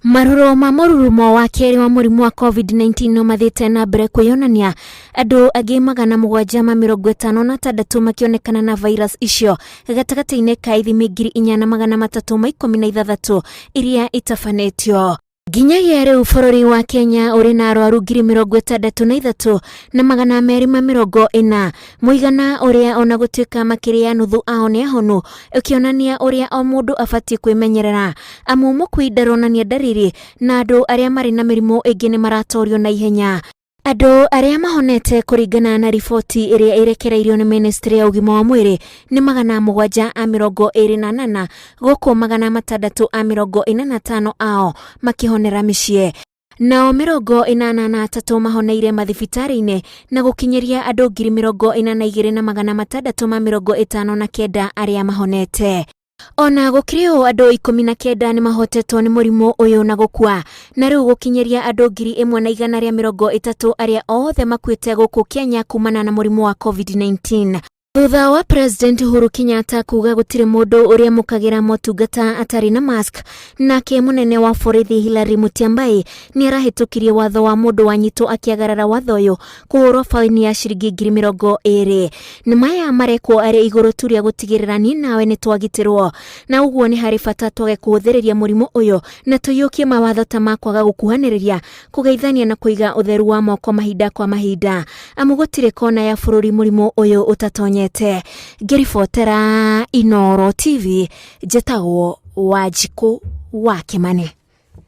Marũrũ ma mũrurumo wa kerĩ wa mũrimũ wa COVID-19 no mathiĩte na mbere kwĩyonania, andũ angĩ 756 makĩonekana na virus icio gatagatĩ-inĩ ka ithimi 4316 iria itabanĩtio. Nginyagia rĩu bũrũri wa Kenya ũrĩ na arwaru 63,240, mũigana ũrĩa ona gũtuĩka makĩria ya nuthu ao nĩ ahonu, ũkĩonania ũrĩa o mũndũ abatiĩ kwĩmenyerera amu mũkui ndaronania ndariri na andũ arĩa marĩ na mĩrimũ ĩngĩ nĩ maratorio na ihenya. Andũ arĩa mahonete kũringana na riboti ĩrĩa ĩrekereirio nĩ ministry ya ũgima wa mwĩrĩ nĩ 728, gũkũ 645 ao makĩhonera mĩciĩ. Nao 83 mahoneire mathibitarĩ-inĩ na gũkinyĩria andũ 42,659 arĩa mahonete. Ona gũkĩrĩ ũũ andũ 19 nĩ mahotetwo nĩ mũrimũ ũyũ na gũkua, na rĩu gũkinyĩria andũ 1,130 arĩa othe makuĩte gũkũ Kenya kumana na mũrimũ wa COVID-19. Thutha wa President Uhuru Kenyatta kuga gũtirĩ mũndũ ũrĩa mũkagĩra motungata atarĩ na mask, nake mũnene wa borithi Hillary Mutyambai nĩ arahĩtũkirie watho wa mũndũ wanyitwo akĩagarara watho ũyũ kũhũrwo faini ya ciringi 20,000. Nĩ maya marekwo arĩ igũrũ tu rĩa gũtigĩrĩra niĩ nawe nĩ twagitĩrwo, na ũguo nĩ harĩ bata twage kũhũthĩrĩria mũrimũ ũyũ na tũiyũkie mawatho ta ma kwaga gũkuhanĩrĩria, kũgeithania na kũiga ũtheru wa moko mahinda kwa mahinda, amu gũtirĩ kona ya bũrũri mũrimũ ũyũ ũtatonyete. Ngĩribotera Inooro TV, njĩtagwo Wanjikũ wa Kĩmani.